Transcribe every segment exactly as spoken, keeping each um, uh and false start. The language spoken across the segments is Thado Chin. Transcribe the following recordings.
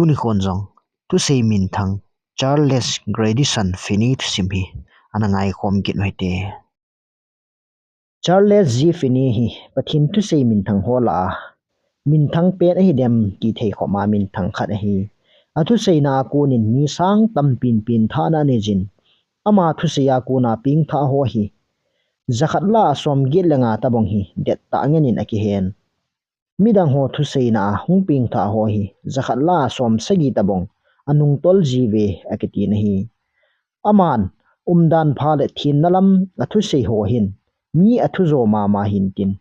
Tuni khon jong thusei minthang Charles Grandison Finney thusim hi ana ngaikhom kit u hite. Charles G. Finney hi Pathen thusei minthang ho lah a minthang pen ahi dem ti thei khoma minthang khat ahi. Athuseina a konin mi sang tampin pengthahna anei jin, ama thusei a kona pengthah ho hi jakhat lah a somget le nga tabang hi dettah ngen in akihen. Midang ho thuseina a hung pengthah ho hi jakhat lah a somsagi tabang anungtol jiuve akiti ahi. Aman umdan pha le themna lam athusei ho hin mi athujo mama hintin,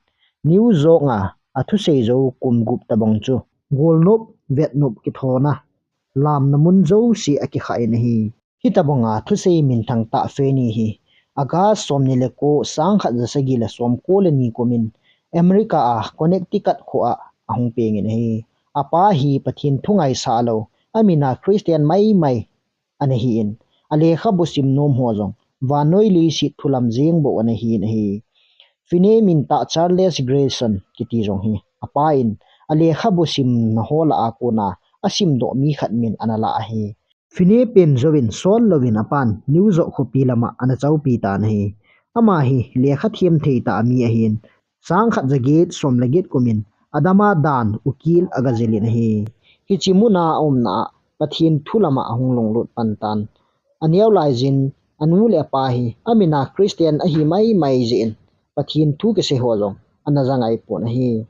New York a athusei jou kum gup tabang chu golnop vetnop kithona lamna mun jouse akikhah in ahi. Hitabanga thusei minthang tah Finney hi August somni le ko, sangkhat jasagi le somko le ni kumin America a Connecticut kho a ahung pengin ahi. Apa hi Pathen thu ngaisah lou, amin a Christian maimai ana hin, alekhabu sim nom ho jong vannoi leiset thu lam jeng bou ana hin ahi. Finney min tah Charles Grandison kiti jong hi apa in alekhabu simna ho lah a kona asimdoh mi khat min ana lah ahi. Finney pen jouvin sol louvin apan New York khopi lama ana chaupi tan ahi. Ama hi lekha them thei tah mi ahin, sangkhat jaget som le get kumin adama dan ukil agajil in ahi. Hiche muna aumna a Pathen thu lama ahung lunglut pan tan. Aneo laijin anu le apa hi amin a Christian ahi maimai jeh in Pathen thu kisei ho jong ana ja ngai pon ahi.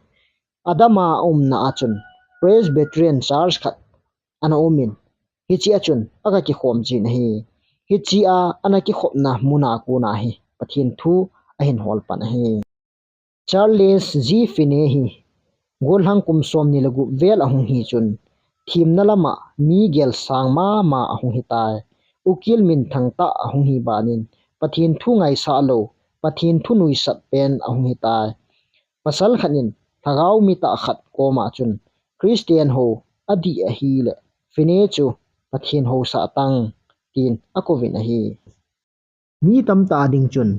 Adama aumna a chun Presbyterian Church khat ana umin, hiche a chun aga kikhom jin ahi. Hiche a ana kikhopna muna kona hi Pathen thu ahin hol pan ahi. Charles G. Finney hi gollhang kum somni le gup vel ahung hi chun themna lama mi gelsang mama ahung hitai. Ukil minthang tah ahung hi banin Pathen thu ngaisah lou, Pathen thu nuisat pen ahung hitai. Pasal khat in lhagao mi tah khat koma chun Christian ho adih ahile Finney chu Pathen ho sah tan tin akouvin ahi. Mi tamtah a ding chun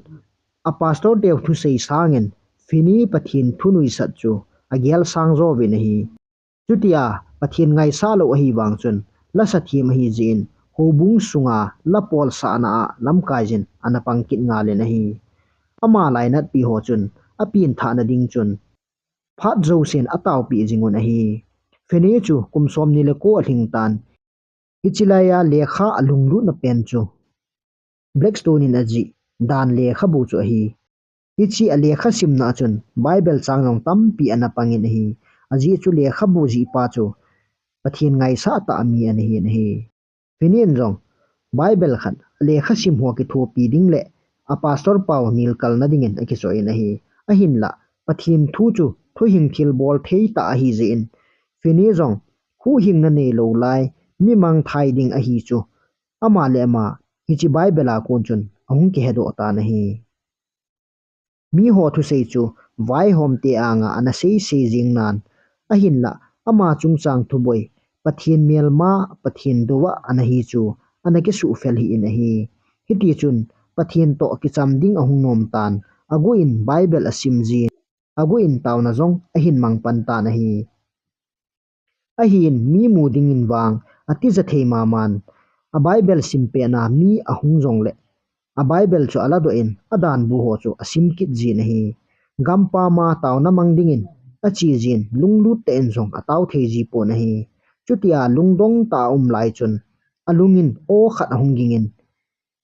a pastor teu thusei sangin Finney Pathen thu nuisat chu agelsang jouvin ahi. Chutia Pathen ngaisah lou ahi vang chun lasa them ahi jeh in houbung sunga la polsahna a lamkai jin ana pang kit ngal in ahi. Ama lainatpi ho chun apengthahna ding chun phat jousen ataopeh jing un ahi. Finney chu kum somni le ko alhing tan. Hiche laiya lekha alunglutna pen chu Blackstone in ajih dan lekhabu chu ahi. Hiche alekha simna a chun Bible chang jong tampi ana pangin ahi. Ajeh chu lekhabu jihpa chu Pathen ngaisah tah mi ana hin ahi. Finney in jong Bible khat alekha sim ho kithopi ding le a pastor pau nilkalna dingin akichoh in ahi. Ahinlah Pathen thu chu thuhing thilbol thei tah ahi jeh in Finney jong huhhingna neilou lai mi mangthai ding ahi chu ama le ama hiche Bible a kon chun ahung kihedoh tan ahi. Miho thusei chu vaihom te anga ana seisei jing nan, ahinlah ama chungchang thuboi, Pathen melma, Pathen douva ana hi chu ana kisuhfel hih in ahi. Hiti chun Pathen toh kicham ding ahung nom tan, aguh in Bible asim jin, aguh in taona jong ahin mang pan tan ahi. Ahin mi mu dingin vang atija thei maman, a Bible sim pehna mi ahung jongle, a Bible chu aladoh in adanbu ho chu asim kit jin ahi. Gampam a taona mang dingin ache jin lunglut tah in jong atao thei ji pon ahi. Chutia lungdong tah a um lai chun alungin aw khat ahung gingin,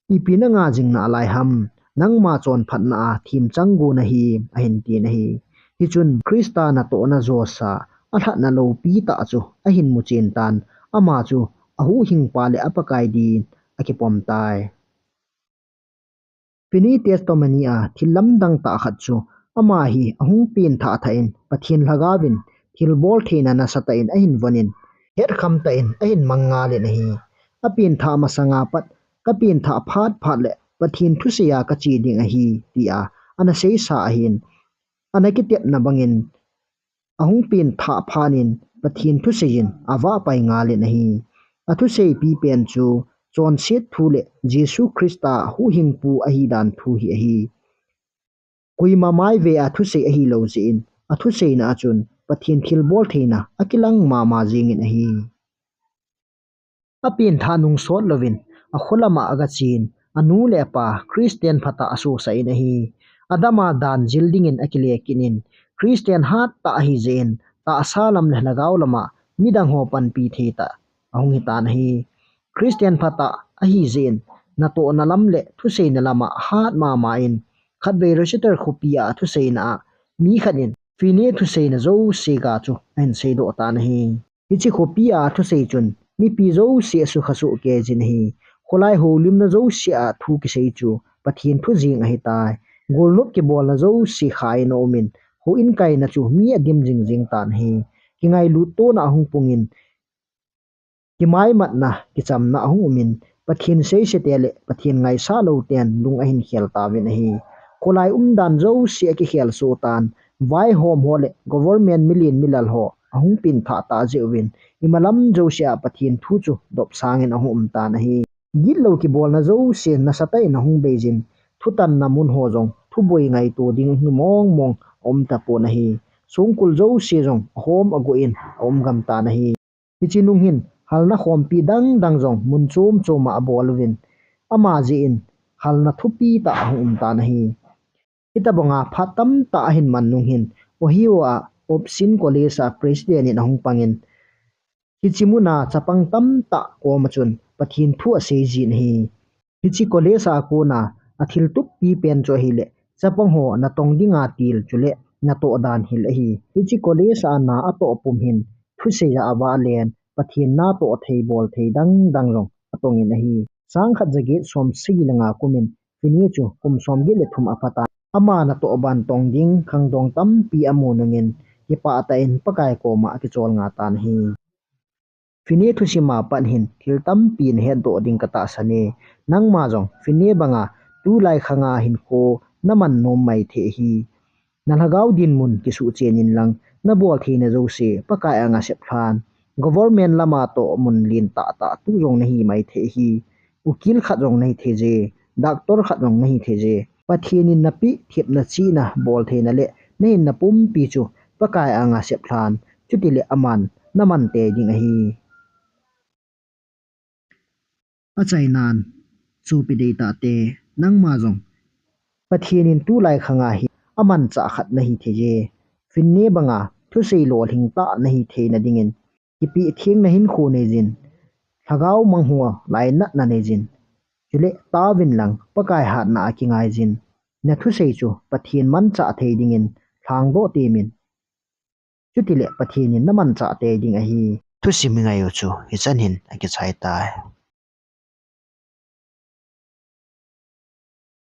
Ipi nanga jing nalai ham, nangma chonphatna a themchang gon ahi, ahin tin ahi. Hichun Christa natohna josa, alhatna loupi tah chu ahin muchen tan, ama chu ahuhhingpa le a Pakai din akipom tai. Finney testimony a thil lamdang tah khat chu ama hi ahung pengthah thah in Pathen lhagaovin thilbol theina nasatah in ahin vonin, hetkham tah in ahin mang ngal in ahi. Apengthah masanga pat, kapengthah phat phat le Pathen thusei a kache ding ahi, tia ana seisa ahin. Ana kitepna bangin, ahung pengthah phat in Pathen thusei in avahpai ngal in ahi. Athusei pipen chu chonset thu le Jesu Christa huhhingpu ahidan thu hi ahi. Koima mai ve a thusei ahilou jeh in, athuseina a chun Pathen thilbol theina akilang mama jingin ahi. Apengthah nung sot louvin, akholam a agachen, anu le apa Christian phatah asosah in ahi. Adam'a dan jil dingin akile kit in, Christian hattah ahi jeh in, tahsa lam le lhagao lam'a midang ho panpi thei tah ahung hitan ahi. Christian phatah ahi jeh in, natohna lam le thuseina lam'a hat mama in, khatvei Rochester khopi a thuseina a, mi khat in Finney thuseina jouse ga chu ahin seidoh tan ahi. Hiche khopi a thusei chun, mipi jouse asukha soh kei jin ahi. Kholai houlimna jouse a thu kisei chu Pathen thu jeng ahitai. Golnop kibolna jouse kha in aumin, houin kaina chu mi adim jing jing tan ahi. Kingailut tona ahung pungin, kimaimatna, kichamna ahung umin, Pathen seisete le Pathen ngaisah lou ten lung ahin khel tauvin ahi. Kholai umdan jouse akikhel soh tan, vaihom ho le government milen milal ho ahung pengthah tah jeh uvin, imalam jouse a Pathen thu chu dopsang in ahung um tan ahi. Gitlou kibolna jouse nasatah in ahung bei jin, thutanna mun ho jong thuboi ngaito ding mong mong aum tapon ahi. Songkul jouse jong ahom agoh in aum gam tan ahi. Hiche nung hin, halna khompi dang dang jong mun chom chom a abol uvin, ama jeh in halna thupi tah ahung um tan ahi. Hitabanga phat tamtah ahin man nung hin, Ohio a Upson College a President in ahung pangin, hiche muna chapang tamtah koma chun Pathen thu asei jin ahi. Hiche college a kona athil tup pipen chu ahile, chapang ho natong dinga til chule natoh dan hil ahi. Hiche college a na atoh pum hin, thusei a avah len, Pathen natoh thei bol thei dang dang jong atongin ahi. Sangkhat jaget somsagi le nga kumin, Finney chu kum somget le thum aphat a, ama natoh ban tong ding khangdong tampi amu nungin, kipah tah in Pakai koma akichol nga tan ahi. Finney thusim a pat hin thil tampi nahetdoh ding katahsan e. Nangma jong Finney banga tulai khanga hinkho naman nom maithei ahi. Nalhagao dinmun kisuhchen inlang, nabol theina jouse Pakai anga sep lhan. Government lama toh mun len tah tah tu jong nahi maithei ahi. Ukil khat jong nahi thei je, doctor khat jong nahi thei je. Pathen in napeh thepna chihna bol theina le nahinna pumpi chu Pakai anga sep lhan. Chutile aman naman tei ding ahi. Achainan, sopi deitahte, nangma jong Pathen in tulai khanga hi amanchah khat nahi thei je. Finney banga thusei lolhing tah nahi theina dingin, kipeh thengna hinkho nei jin, lhagao mangho lainatna nei jin, chule taovin lang Pakai hatna a kingai jin, nathusei chu Pathen manchah thei dingin lhangdoh temin. Chutile Pathen in namanchah tei ding ahi. Thusim i ngai u chu hichan hin akichai tai.